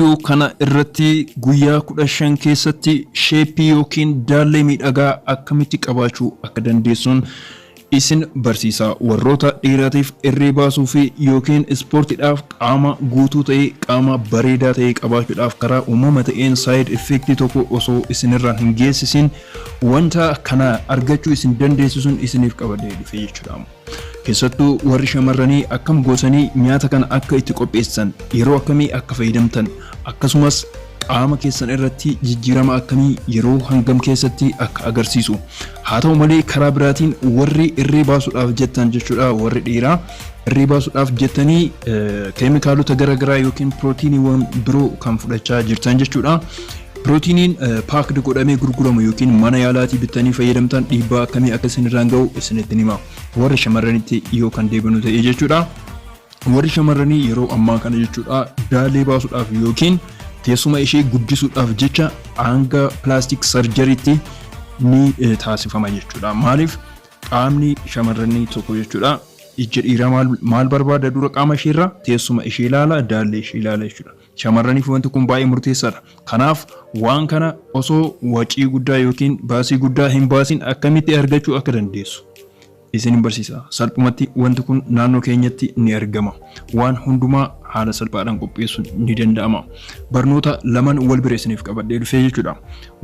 Viidiyoo kana irratti guyyaa 15 keessatti sheeppii yookiin daallee miidhagaa akkamitti qabaachuu akka dandeessuun isin barsiisa. Warroota dhiiraatiif irree baasuu fi yookiin ispoortiidhaaf qaama guutuu ta'e, qaama bareedaa ta'e qabaachuudhaaf karaa uumama ta'een side effect tokko osoo isinirraan hin geessisin wanta kana argachuu isin dandeessisuun isiniif qabadhee dhufe jechuudha. Keessattuu warri shamarranii akkam gootanii nyaata kana akka itti qopheessan, yeroo akkamii akka fayyadamtan, akkasumas qaama keessan irratti jijjiirama akkamii yeroo hangam keessatti akka agarsiisu. Haa ta'u malee karaa biraatiin warri irree baasuudhaaf jettan jechuudha, warri dhiiraa irree baasuudhaaf jettanii keemikaalota garaagaraa yookiin pirootiiniiwwan biroo kan fudhachaa jirtan jechuudha. Pirootiiniin packed godhamee gurguramu yookiin mana yaalaatii bittanii fayyadamtan dhiibbaa akkamii akka isinirraan ga'u isinitti hima. Warri shamarranitti yoo kan deebinu ta'e jechuudha. Warri shamarranii yeroo ammaa kana jechuudha daalee baasuudhaaf yookiin teessuma ishee guddisuudhaaf jecha hanga plastic surgerytti ni taasifama jechuudha. Maaliif? Qaamni shamarranii tokko jechuudha ija dhiiraa maal barbaada? Dura qaama isheerraa teessuma ishee ilaala, daallee ishee ilaala jechuudha. Shamarraniif wanti kun baay'ee murteessaadha. Kanaaf waan kana osoo wacii guddaa yookiin baasii guddaa hin baasin akkamitti argachuu akka dandeessu isin barsiisa. Salphumatti wanti kun naannoo keenyatti ni argama. Waan hundumaa haala salphaadhaan qopheessuun ni danda'ama. Barnoota lamaan wal bira isiniif qabadhee dhufee jechuudha.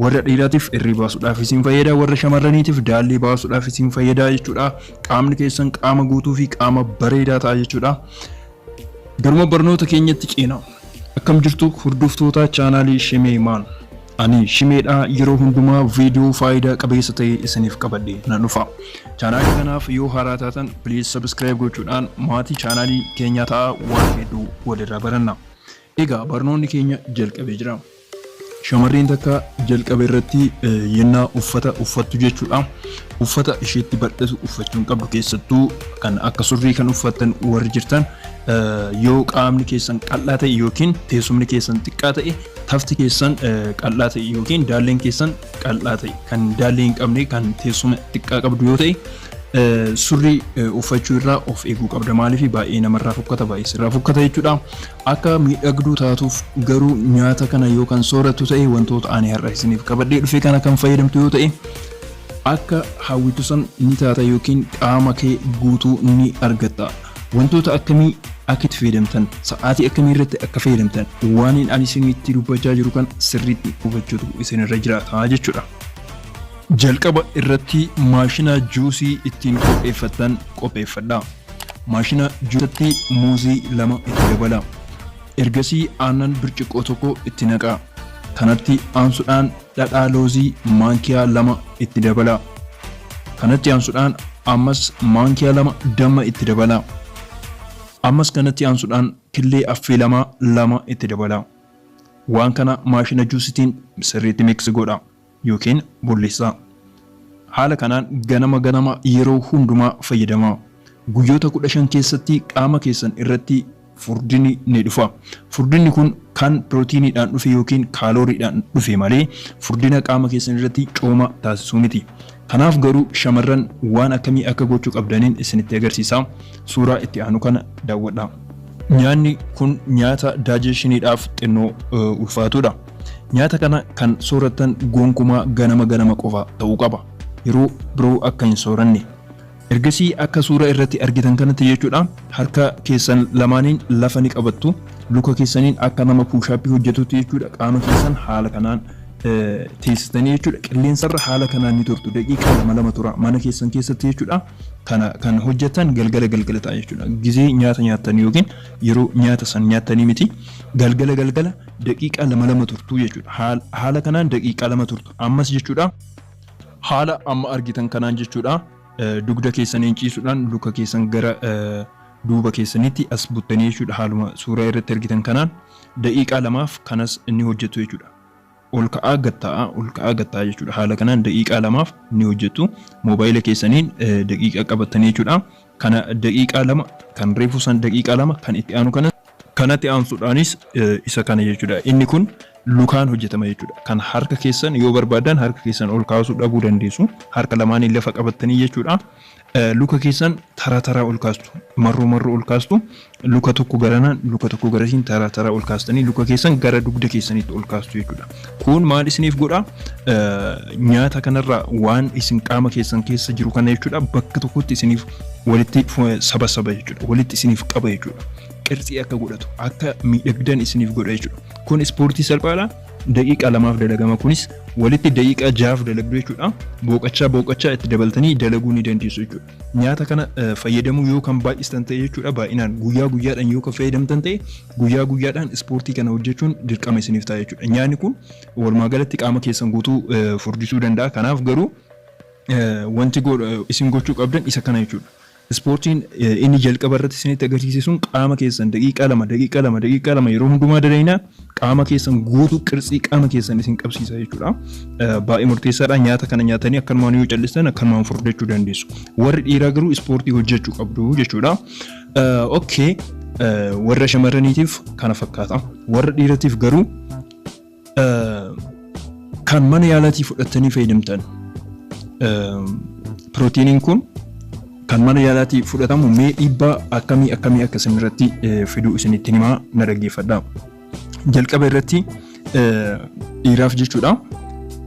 Warra dhiiraatiif irree baasuudhaaf isin fayyada, warra shamarraniitiif daallee baasuudhaaf isin fayyada jechuudha. Qaamni keessan qaama guutuu fi qaama bareedaa ta'a jechuudha. Garuma barnoota keenyatti ceena. Akkam jirtu, hordoftoota chaanaalii Shimee Maan? Ani Shimeedha, yeroo hundumaa viidiyoo faayidaa qabeessa ta'e isiniif qabadhe nan dhufa. Chaanaalii kanaaf yoo haaraa taatan, please subscribe gochuudhaan maatii chaanaalii keenyaa ta'a, waan hedduu walirraa baranna. Egaa barnoonni keenya jalqabee jira. Shamarreen takka jalqaba irratti yennaa uffata uffattu jechuudha. Uffata isheetti bal'atu uffachuu hin qabdu. Keessattuu kan akka surrii kan uffattan warri jirtan, yoo qaamni keessan qal'aa ta'e yookiin teessumni keessan xiqqaa ta'e, tafti keessan qal'aa ta'e yookiin daalleen keessan qal'aa ta'e, kan daallee hin qabne, kan teessuma xiqqaa qabdu yoo ta'e, surrii uffachuu irraa of eeguu qabda. Maaliif? Baay'ee namarraa fokkata, baay'ee sirraa fokkata jechuudha. Akka miidhagduu taatuuf garuu nyaata kana yoo kan soorattu ta'e, wantoota ani har'a isiniif qabadhee dhufe kana kan fayyadamtu yoo ta'e, akka hawwitu san ni taata yookiin qaama kee guutuu ni argatta. Wantoota akkamii akka itti fayyadamtan, sa'aatii akkamii irratti akka fayyadamtan, waan ani isinitti dubbachaa jiru kan sirriitti hubachuutu isinirra jiraata jechuudha. Jalqaba irratti maashina juusii ittiin qopheeffattan qopheeffadhaa. Maashina juusitti muuzii lama itti dabala. Ergasii aannan birciqqoo tokko itti naqaa. Kanatti aansuudhaan dhadhaa loozii maankiyaa 2 itti dabala. Kanatti aansuudhaan ammas maankiyaa 2 damma itti dabala. Ammas kanatti aansuudhaan killee affeelamaa 2 itti dabala. Waan kana maashina juusitiin sirriitti mix godha yookiin bulleessaa. Haala kanaan ganama ganama yeroo hundumaa fayyadamaa. Guyyoota 15 keessatti qaama keessan irratti furdinni ni dhufa. Furdinni kun kan pirootiiniidhaan dhufe yookiin kaalooriidhaan dhufe malee furdina qaama keessan irratti cooma taasisuu miti. Kanaaf garuu shamarran waan akkamii akka gochuu qabdaniin isinitti agarsiisa. Suuraa itti aanu kana daawwadhaa. Nyaanni kun nyaata digestionidhaaf xinnoo ulfaatudha. Nyaata kana kan soorattan gonkumaa ganama ganama qofa ta'uu qaba. Yeroo biroo akka hin sooranne. Ergasii akka suura irratti argitan kanatti jechuudha, harka keessan lamaaniin lafa ni qabattu, luka keessaniin akka nama push-upii hojjetutti jechuudha, qaama keessan haala kanaan teessistanii jechuudha, qilleensarra haala kanaan ni turtu. Daqiiqaa lama lama tura mana keessan keessatti jechuudha. Kana kan hojjetan galgala galgala ta'a jechuudha. Gizee nyaata nyaattan yookiin yeroo nyaata san nyaattanii miti, galgala galgala daqiiqaa lama lama turtu jechuudha. Haala kanaan daqiiqaa 2 turtu ammas jechuudha. Haala amma argitan kanaan jechuudha, dugda keessaniin ciisuudhaan luka keessan gara duuba keessanitti as buttanii jechuudha, haaluma suuraa irratti argitan kanaan daqiiqaa 2f kanas ni hojjettu jechuudha. Ol ka'aa gad taa'aa, ol ka'aa gad taa'aa jechuudha. Haala kanaan daqiiqaa 2f ni hojjettu. Moobaayila keessaniin daqiiqaa qabattanii jechuudha. Kana daqiiqaa 2, kan reefu san daqiiqaa 2, kan itti aanu kana, kanatti aansuudhaanis isa kana jechuudha. Inni kun Lukaan hojjetama jechuudha. Kan harka keessan yoo barbaadan harka keessan ol kaasuu dhabuu dandeessu. Harka lamaaniin lafa qabattanii jechuudha. Luka keessan taraa taraa ol kaastu. Marroo marroo ol kaastu. Luka tokko garanaan, luka tokko garasiin taraa taraa ol kaastanii luka keessan gara dugda keessaniitti ol kaastu jechuudha. Kun maal isiniif godha? Nyaata kanarraa waan isin qaama keessan keessa jiru kana jechuudha, bakka tokkotti isiniif walitti saba saba jechuudha. Walitti isiniif qaba jechuudha. Qirtsii akka godhatu, akka miidhagdan isiniif godha jechuudha. Kun ispoortii salphaadha. Daqiiqaa 2f dalagama, kunis walitti daqiiqaa 6f dalagdu jechuudha. Booqachaa booqachaa itti dabaltanii dalaguu ni dandeessu jechuudha. Nyaata kana fayyadamuu yoo kan baay'istan ta'e jechuudha, baay'inaan guyyaa guyyaadhaan yoo kan fayyadamtan ta'e, guyyaa guyyaadhaan ispoortii kana hojjechuun dirqama isiniif ta'a jechuudha. Nyaanni kun walumaa galatti qaama keessan guutuu furdisuu danda'a. Kanaaf garuu wanti isin gochuu qabdan isa kana jechuudha. Ispoortiin inni jalqaba irratti isinitti agarsiise sun qaama keessan daqiiqaa 2, daqiiqaa 2, daqiiqaa 2 yeroo hundumaa dalaynaa qaama keessan guutuu qirtsii qaama keessan isin qabsiisa jechuudha. Baay'ee murteessaadha. Nyaata kana nyaatanii akkanumaan yoo callistan akkanumaan furdachuu dandeessu. Warri dhiiraa garuu ispoortii hojjechuu qabdu jechuudha. Okay, warra shamarraniitiif kana fakkaata. Warra dhiiratiif garuu kan mana yaalaatii fudhattanii fayyadamtan, pirootiiniin kun kan mana yaalaatii fudhatamu mee dhiibbaa akkamii akkamii akka isin irratti fiduu isinitti himaa, na dhaggeeffadhaa. Jalqaba irratti dhiiraaf jechuudha,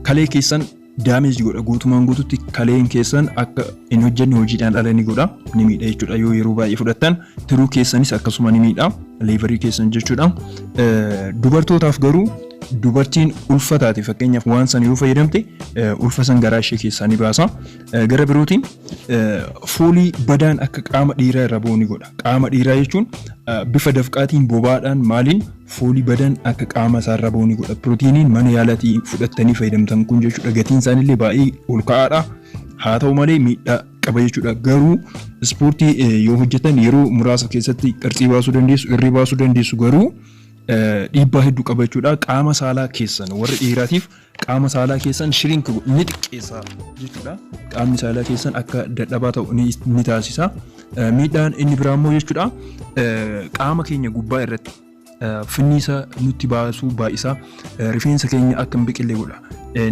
kalee keessan damage godha. Guutumaan guututti kaleen keessan akka hin hojjenne hojiidhaan ala ni godha, ni miidha jechuudha yoo yeroo baay'ee fudhattan. Tiruu keessanis akkasuma ni miidha, liverii keessan jechuudha. Dubartootaaf garuu, dubartiin ulfa taate fakkeenyaaf waan sana yoo fayyadamte, ulfa san garaa ishee keessaa ni baasa. Gara birootiin foolii badaan akka qaama dhiiraa irra bu'u ni godha. Qaama dhiiraa jechuun bifa dafqaatiin, bobaadhaan, maaliin foolii badaan akka qaama isaarra bu'u ni godha. Pirootiiniin mana yaalaatii fudhattanii fayyadamtan kun jechuudha, gatiin isaaniillee baay'ee ol ka'aadha. Haa ta'u malee miidhaa qaba jechuudha. Garuu ispoortii yoo hojjetan yeroo muraasa keessatti qirtsii baasuu dandeessu, irree baasuu dandeessu, garuu dhiibbaa hedduu qaba jechuudha. Qaama saalaa keessan, warra dhiiraatiif qaama saalaa keessan shrink ni xiqqeessa jechuudha. Qaamni saalaa keessan akka dadhabaa ta'u ni taasisa. Miidhaan inni biraa immoo jechuudha, qaama keenya gubbaa irratti finniisa nutti baasuu baay'isa. Rifeensa keenya akka hin biqille godha.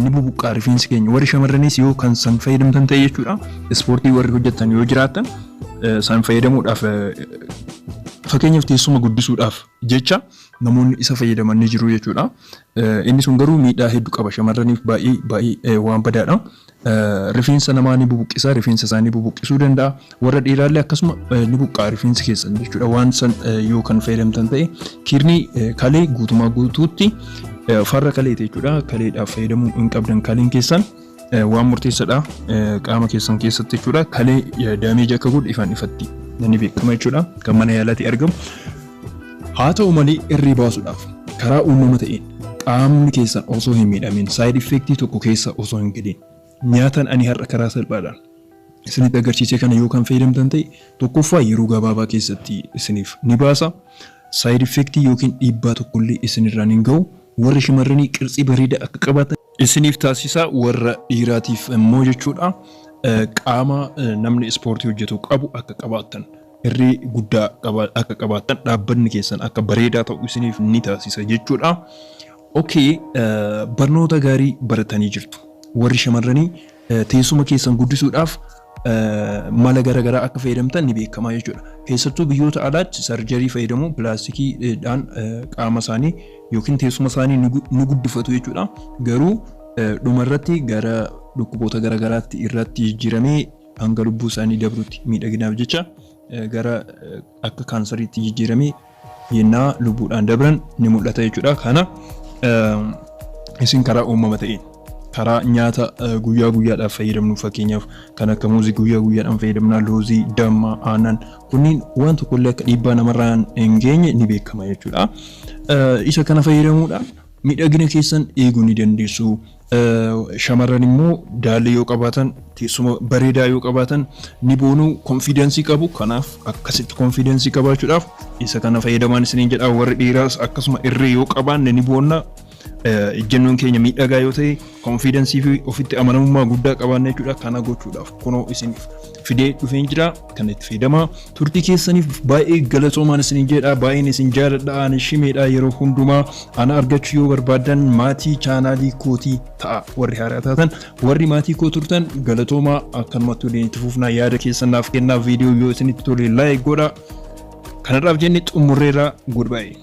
Ni bubuqqaa rifeensi keenya. Warri shamarranis yoo kan san fayyadamtan ta'e jechuudha, ispoortii warri hojjetan yoo jiraatan, san fayyadamuudhaaf, fakkeenyaaf teessuma guddisuudhaaf jecha namoonni isa fayyadaman ni jiru jechuudha. Inni sun garuu miidhaa hedduu qaba. Shamarraniif baay'ee baay'ee waan badaadha. Rifeensa namaa ni bubuqqisa, rifeensa isaanii bubuqqisuu danda'a. Warra dhiiraallee akkasuma ni buqqaa rifeensi keessan jechuudha. Waan san yoo kan fayyadamtan ta'e, kidney, kalee guutumaa guutuutti farra kaleeti jechuudha. Kaleedhaaf fayyadamuu hin qabdan. Kaleen keessan waan murteessaadha qaama keessan keessatti jechuudha. Kalee damage akka godhu ifaan ifatti ni beekama jechuudha. Kan mana yaalaatti argamu. Haa ta'u malee irree baasuudhaaf karaa uumama ta'een qaamni keessan osoo hin miidhamin, side effectii tokko keessa osoo hin galin, nyaatan ani har'a karaa salphaadhaan isinitti agarsiise kana yoo kan fayyadamtan ta'e, tokkoffaa yeroo gabaabaa keessatti isiniif ni baasa. Side effectii yookiin dhiibbaa tokkollee isinirraan hin ga'u. Warri shamarranii qirtsii bareedaa akka qabaatan isiniif taasisa. Warra dhiiraatiif immoo jechuudha, qaama namni ispoortii hojjetu qabu akka qabaattan, irree guddaa akka qabaattan, dhaabbanni keessan akka bareedaa ta'u isiniif ni taasisa jechuudha. Okay, barnoota gaarii baratanii jirtu. Warri shamarranii teessuma keessan guddisuudhaaf mala garaagaraa akka fayyadamtan ni beekama jechuudha. Keessattuu biyyoota alaatti surgery fayyadamu, pilaastikiidhaan qaama isaanii yookiin teessuma isaanii ni guddifatu jechuudha. Garuu dhumarratti gara dhukkuboota garaagaraatti irratti jijjiiramee hanga lubbuu isaanii dabrutti, miidhaginaaf jecha gara akka kaansariitti jijjiiramee yennaa lubbuudhaan dabran ni mul'ata jechuudha. Kana isin karaa uumama ta'een, karaa nyaata guyyaa guyyaadhaaf fayyadamnu, fakkeenyaaf kan akka muuzii guyyaa guyyaadhaan fayyadamna, loozii, damma, aannan, kunniin waan tokkollee akka dhiibbaa namarraan hin geenye ni beekama jechuudha. Isa kana fayyadamuudhaan miidhagina keessan eeguu ni dandeessu. Shamarran immoo daallee yoo qabaatan, teessuma bareedaa yoo qabaatan ni boonuu, confidence qabu. Kanaaf akkasitti confidence qabaachuudhaaf isa kana fayyadamaan isiniin jedha. Warri dhiiraas akkasuma irree yoo qabaanne ni boonna. Ejjennoon keenya miidhagaa yoo ta'e confidence fi ofitti amanamummaa guddaa qabaanna jechuudha. Kana gochuudhaaf kunoo isiniif fidee dhufeen jira. Kan itti fayyadamaa. Turtii keessaniif baay'ee galatoomaan isin jedha. Baay'een isin jaaladha. Ani Shimeedha. Yeroo hundumaa ana argachuu yoo barbaaddan maatii chaanaalii kootii ta'a. Warri haaraa taatan, warri maatii koo turtan galatoomaa. Akkanumatti waliin itti fufnaa. Yaada keessan naaf kennaa. Viidiyoo yoo isinitti tole like godha. Kanarraaf jenne xumurreerra. Goodbye.